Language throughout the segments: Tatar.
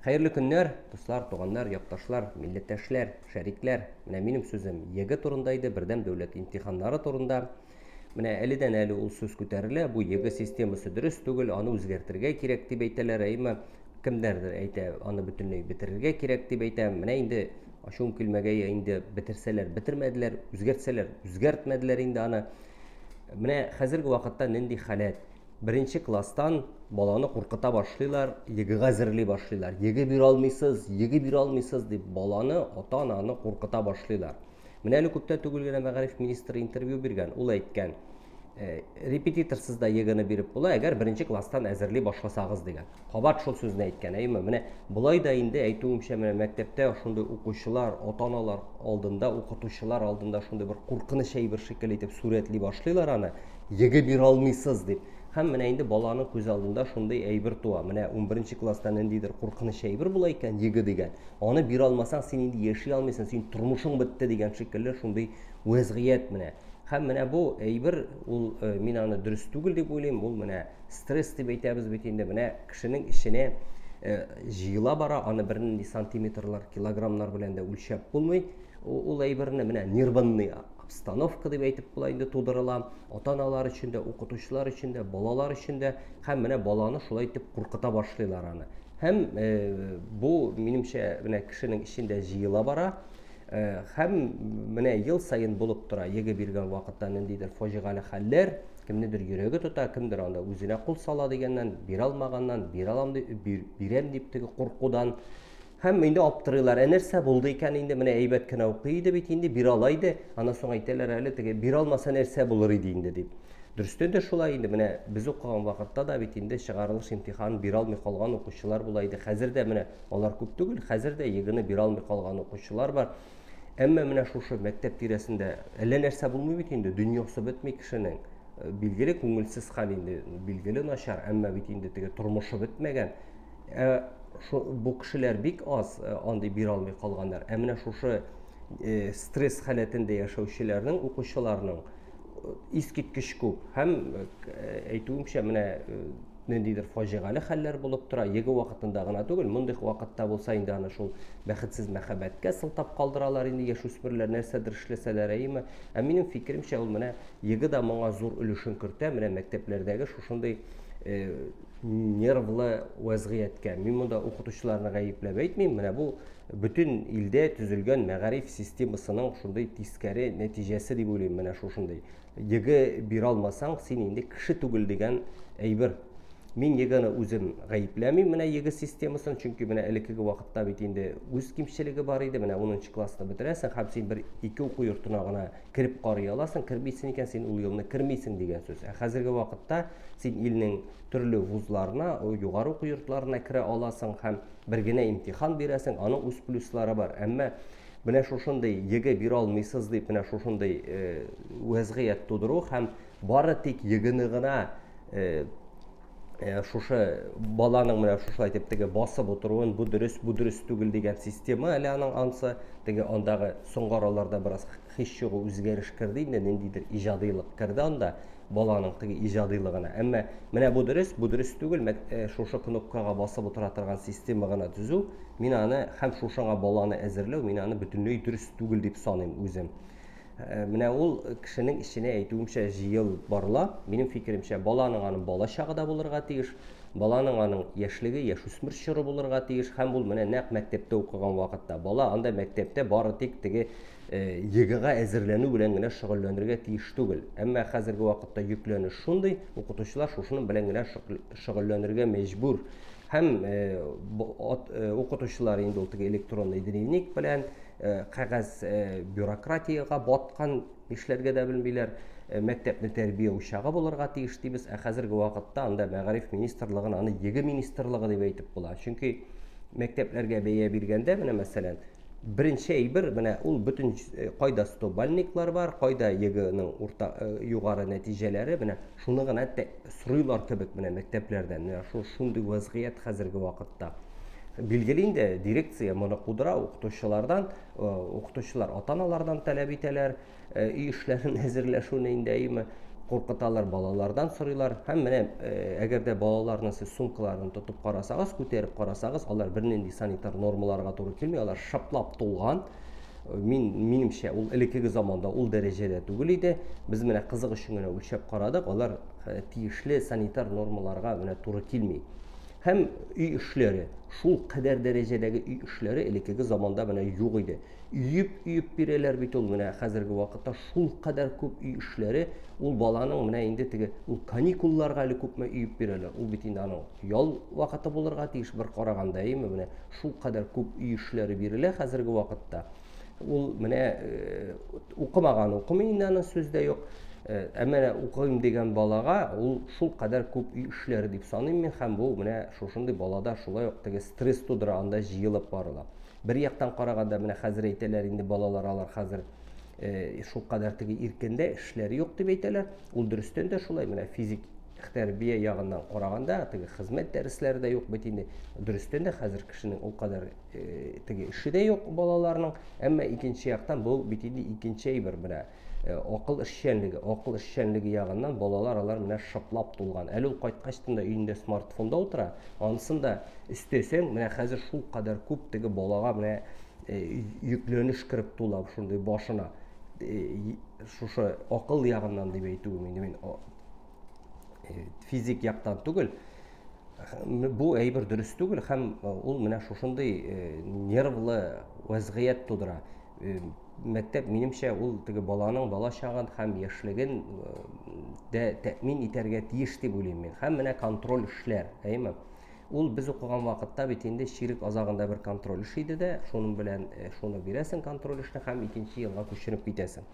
Хәерле көннәр, дуслар, туганнар, якташлар, милләттәшләр, шәрикләр. Менә минем сүзем ЕГЭ турында иде, бердәм дәүләт имтиханнары турында. Менә әледән әле ул сүз күтәрелә, бу ЕГЭ системасы дөрес түгел, аны үзгәртергә кирәк дип әйтәләр, әйме кемнәрдер әйтә, аны бөтенләй бетерергә кирәк дип әйтә. Менә инде ачуым килмәгәе, инде бетерсәләр бетермәделәр, үзгәртсәләр үзгәртмәделәр инде аны. Менә хәзерге вакытта нинди халәт? Беренче класстан баланы куркыта башлыйлар, ЕГЭга әзерли башлыйлар. ЕГЭ бирә алмыйсыз, ЕГЭ бирә алмыйсыз дип баланы, ата-ананы куркыта башлыйлар. Менә әле күптән түгел генә мәгариф министры интервью биргән, ул әйткән, «Э, репетиторсыз да ЕГЭны биреп була, әгәр беренче класстан әзерли башласагыз дигән. Кабат шул сүзне әйткән, әйеме? Менә болай да инде әйтүемчә, менә мәктәптә шундый укучылар, ата-аналар алдында, укытучылар алдында шундый бер куркыныч әйбер шикелле итеп сурәтли башлыйлар аны. ЕГЭ бирә алмыйсыз дип. Һәм менә инде баланың күз алдында шундый әйбер туа. Менә 11 класста ниндидер куркыныч әйбер була икән, ЕГЭ дигән. Аны бирә алмасаң, син инде яши алмыйсың, син тормышың бетте дигән шикелле шундый вәзгыять менә. Һәм менә бу әйбер, ул э, мин аны дөрес түгел дип уйлыйм, ул менә стресс дип әйтәбез бит инде, менә кешенең эченә э, җыела бара, аны бернинди сантиметрлар, килограммнар белән дә үлчәп булмый. Ул әйберне менә нервный обстановка дип әйтеп була инде тудырыла. Ата-аналар өчен дә, укытучылар өчен дә, балалар өчен дә һәм менә баланы шулай итеп куркыта башлыйлар аны. Һәм э, бу минемчә менә кешенең эчендә җыела бара. Э, һәм менә ел саен булып тора, ЕГЭ биргән вакытта ниндидер фаҗигале хәлләр, кемнедер йөрәге тота, кемдер анда үзенә кул сала дигәннән, бирә алмаганнан, бирә алам дип, бир, бирәм дип теге куркудан. Һәм инде аптырыйлар, ә нәрсә булды икән инде, менә әйбәт кенә укый иде бит инде, бирә ала иде. Аннан соң әйтәләр әле теге бирә алмаса нәрсә булыр иде инде дип. Дөрестән дә шулай инде, менә без укыган вакытта да бит инде чыгарылыш имтиханын бирә алмый калган укучылар була иде. Хәзер дә менә алар күп түгел, хәзер дә ЕГЭны бирә алмый калган укучылар бар. Әмма менә шушы мәктәп тирәсендә әллә нәрсә булмый бит инде, дөньясы бетми кешенең. Билгеле күңелсез хәл инде, билгеле начар, әмма бит инде теге тормышы бетмәгән. Ә бу кешеләр бик аз э, андый бирә алмый калганнар. Ә менә шушы э, стресс халәтендә яшәүчеләрнең, укучыларның э, искиткеч күп. Һәм әйтүемчә, менә ниндидер фаҗигале хәлләр булып тора. ЕГЭ вакытында гына түгел, мондый вакытта булса инде аны шул бәхетсез мәхәббәткә сылтап калдыралар инде яшүсмерләр нәрсәдер эшләсәләр, әйеме? Ә минем фикеремчә, ул менә ЕГЭ да моңа зур өлешен кертә, менә мәктәпләрдәге шушындый нервлы вәзгыятькә. Мин монда укытучыларны гаепләп әйтмим, менә бу бөтен илдә төзелгән мәгариф системасының шундый тискәре нәтиҗәсе дип уйлыйм, менә шушындый. ЕГЭ бирә алмасаң, син инде кеше түгел дигән әйбер. Мин ЕГЭны үзем гаепләмим, менә ЕГЭ системасын, чөнки менә элеккеге вакытта бит инде үз кимчелеге бар иде, менә 10 классны бетерәсең һәм син бер ике уку йортына гына кереп карый аласың, кермисең икән, син ул елны кермисең дигән сүз. Ә хәзерге вакытта син илнең төрле вузларына, югары уку йортларына керә аласың һәм бер генә имтихан бирәсең, аның үз плюслары бар. Әмма менә шушындый ЕГЭ бирә алмыйсыз дип менә шушындый э, вәзгыять тудыру һәм бары тик ЕГЭны гына э, э, шушы баланың менә шушылай итеп теге басып утыруын бу дөрес, бу дөрес түгел дигән система әле аның ансы теге андагы соңгы араларда бераз һич югы үзгәреш керде инде, ниндидер иҗадилык керде анда баланың теге иҗадилыгына. Әмма менә бу дөрес, бу дөрес түгел, э, шушы кнопкага басып утыра торган система гына төзү, мин аны һәм шушыңа баланы әзерләү, мин аны бөтенләй дөрес түгел дип саныйм үзем. Э, менә ул кешенең эченә әйтүемчә җыел барыла. Минем фикеремчә, баланың аның бала чагы да булырга тиеш, баланың аның яшьлеге, яшүсмер чоры булырга тиеш һәм ул менә нәкъ мәктәптә укыган вакытта бала анда мәктәптә бары тик теге ЕГЭга әзерләнү белән генә шөгыльләнергә тиеш түгел. Әмма хәзерге вакытта йөкләнеш шундый, укытучылар шушының белән генә шөгыльләнергә мәҗбүр. Һәм укытучылар инде ул теге электронный дневник белән кәгазь бюрократиягә баткан, нишләргә дә белмиләр. Мәктәпне тәрбия учагы булырга тиеш дибез, ә хәзерге вакытта анда мәгариф министрлыгын аны ЕГЭ министрлыгы дип әйтеп була. Чөнки мәктәпләргә бәя биргәндә, менә мәсәлән, беренче әйбер менә ул бөтен э, кайда 100 балльниклар бар, кайда ЕГЭның урта э, югары нәтиҗәләре, менә шуны гына сорыйлар кебек менә мәктәпләрдән. Менә шу шундый вазгыять хәзерге вакытта. Билгеле инде, дирекция моны кудыра укытучылардан, э, укытучылар ата-аналардан таләп итәләр, өй эшләрен әзерләшүне инде, әйеме. Куркыталар, балалардан сорыйлар. Һәм менә әгәр дә балаларның сез сумкаларын тотып карасагыз, күтәреп карасагыз, алар бернинди санитар нормаларга туры килми, алар шыплап тулган. Мин, минемчә, ул элеккеге заманда ул дәрәҗәдә түгел иде. Без менә кызык өчен генә үлчәп карадык, алар тиешле санитар нормаларга менә туры килми. Һәм өй эшләре, шул кадәр дәрәҗәдәге өй эшләре элеккеге заманда менә юк иде. Өеп-өеп бирәләр бит ул менә хәзерге вакытта шул кадәр күп өй эшләре, ул баланың менә инде теге ул каникулларга әле күпме өеп бирәләр. Ул бит инде аның ял вакыты булырга тиеш бер караганда, әйеме? Менә шул кадәр күп өй эшләре бирелә хәзерге вакытта. Ул менә э, укымаган укымый инде аның сүз дә юк. Э, ә менә укыйм дигән балага ул шул кадәр күп өй эшләре дип саныйм мин һәм бу менә шушындый балада шулай ук теге стресс тудыра, анда җыелып барыла. Бер яктан караганда, менә хәзер әйтәләр инде балалар алар хәзер э, шул кадәр теге иркендә эшләре юк дип әйтәләр. Ул дөрестән дә шулай, менә физик тәрбия ягыннан караганда, теге хезмәт дәресләре дә юк бит инде. Дөрестән дә хәзер кешенең ул кадәр э, теге эше дә юк балаларның. Әмма икенче яктан бу бит инде икенче әйбер менә. Э, акыл эшчәнлеге, акыл эшчәнлеге ягыннан балалар алар менә шыплап тулган. Әле ул кайткач та өендә смартфонда утыра. Анысын да өстәсәң, менә хәзер шул кадәр күп теге балага менә э, йөкләнеш кереп тула шундый башына. Э, шушы акыл ягыннан дип әйтүем инде мин физик яктан түгел. Бу әйбер дөрес түгел һәм ул менә шушындый нервлы вәзгыять тудыра. Мәктәп, минемчә, ул теге баланың бала чагын һәм яшьлеген дә тәэмин итәргә тиеш дип уйлыйм мин. Һәм менә контроль эшләр, әйеме? Ул без укыган вакытта бит инде чирек азагында бер контроль эш иде дә, шуның белән шуны бирәсең контроль эшне һәм икенче елга күченеп китәсең.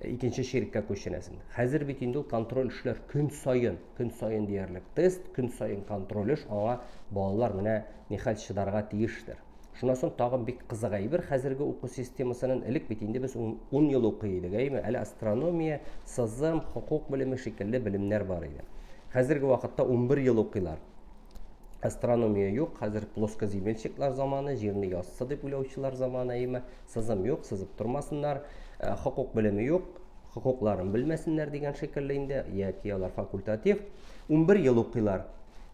Икенче чиреккә күченәсең. Хәзер бит инде ул контроль эшләр көн саен, көн саен диярлек тест, көн саен контроль эш, аңа балалар менә нихәл чыдарга тиештер. Шуннан соң тагын бик кызык әйбер хәзерге уку системасының элек бит инде без 10 ел укый идек, әйеме? Әле астрономия, сызым, хокук белеме шикелле белемнәр бар иде. Хәзерге вакытта 11 ел укыйлар. Астрономия юк, хәзер плоскоземельщиклар заманы, җирне яссы дип уйлаучылар заманы, әйеме? Сызым юк, сызып тормасыннар. Э, хокук белеме юк, хокукларын белмәсеннәр дигән шикелле инде, яки алар факультатив. 11 ел укыйлар.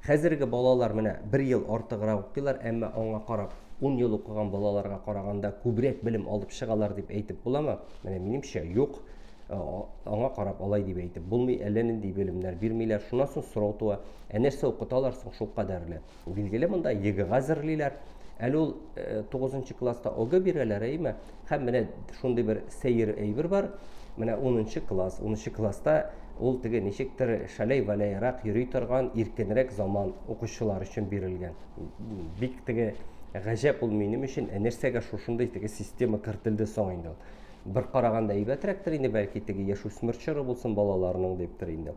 Хәзерге балалар менә бер ел артыграк укыйлар, әмма аңа карап, ун ел укыган балаларга караганда күбрәк белем алып чыгалар дип әйтеп буламы? Менә минемчә, юк. Э, аңа карап алай дип әйтеп булмый, әллә нинди белемнәр бирмиләр. Шуннан соң сорау туа, ә нәрсә укыталар соң шул кадәрле? Билгеле, монда ЕГЭга әзерлиләр. Әле ул 9 э, класста ОГЭ бирәләр, әйме? Һәм менә шундый бер сәер әйбер бар. Менә 10 класс, 10 класста ул теге ничектер шәләй-вәләйрәк йөри торган иркенрәк заман укучылар өчен бирелгән. Бик теге гаҗәп ул минем өчен, ә нәрсәгә шушындый теге система кертелде соң инде ул? Бер караганда әйбәтрәктер инде, бәлки теге яшүсмер чоры булсын балаларның диптер инде.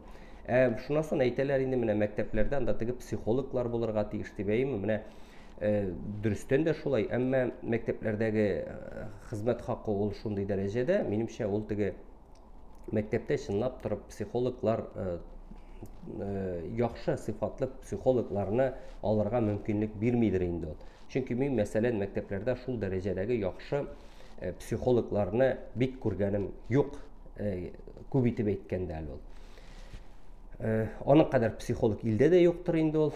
Ә шуннан соң әйтәләр инде менә мәктәпләрдә анда теге психологлар булырга тиеш дип, әйеме? Менә э, дөрестән дә шулай, әмма мәктәпләрдәге э, хезмәт хакы ул шундый дәрәҗәдә, минемчә, ул теге мәктәптә чынлап торып психологлар э, яхшы сыйфатлы психологларны алырга мөмкинлек бирмидер инде ул. Чөнки мин, мәсәлән, мәктәпләрдә шул дәрәҗәдәге яхшы психологларны бик күргәнем юк, күп итеп әйткәндә әле ул. Аның кадәр психолог илдә дә юктыр инде ул.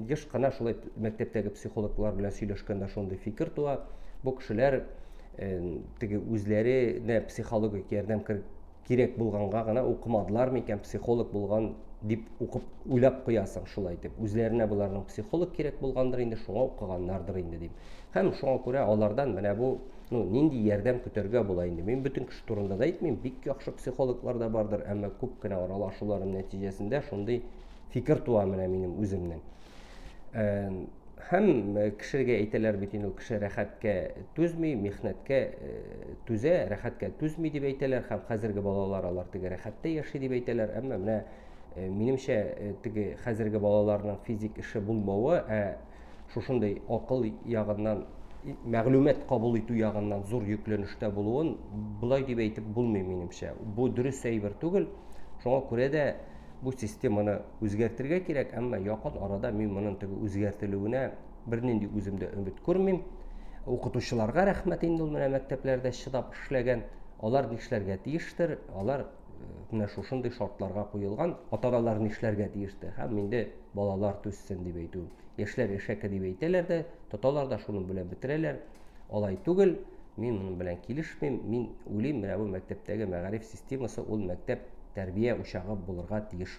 Еш кына шулай мәктәптәге психологлар белән сөйләшкәндә шундый фикер туа. Бу кешеләр теге үзләренә психологик ярдәм кирәк булганга гына укымадылар микән психолог булган дип укып уйлап куясың шулай итеп. Үзләренә боларның психолог кирәк булгандыр инде, шуңа укыганнардыр инде дип. Һәм шуңа күрә алардан менә бу ну, нинди ярдәм көтәргә була инде. Мин бөтен кеше турында да әйтмим, бик яхшы психологлар да бардыр, әмма күп кенә аралашуларым нәтиҗәсендә шундый фикер туа менә минем үземнең. Э, һәм э, кешегә әйтәләр бит инде, ул кеше рәхәткә түзми, михнәткә э, түзә, рәхәткә түзми дип әйтәләр, һәм хәзерге балалар алар теге рәхәттә яши дип әйтәләр, әмма менә минемчә теге хәзерге балаларның физик эше булмавы, ә шушындый акыл ягыннан мәгълүмат кабул итү ягыннан зур йөкләнештә булуын болай дип әйтеп булмый минемчә. Бу дөрес әйбер түгел. Шуңа күрә дә бу системаны үзгәртергә кирәк, әмма якын арада мин моның теге үзгәртелүенә бернинди үземдә өмет күрмим. Укытучыларга рәхмәт инде ул менә мәктәпләрдә чыдап эшләгән. Алар нишләргә тиештер? Алар менә шушындый шартларга куелган, ата-аналар нишләргә тиеште һәм инде балалар түзсен дип әйтү. Яшьләр әшәке дип әйтәләр дә, тоталар да шуның белән бетерәләр. Алай түгел, мин моның белән килешмим. Мин уйлыйм, менә бу мәктәптәге мәгариф системасы ул мәктәп тәрбия учагы булырга тиеш.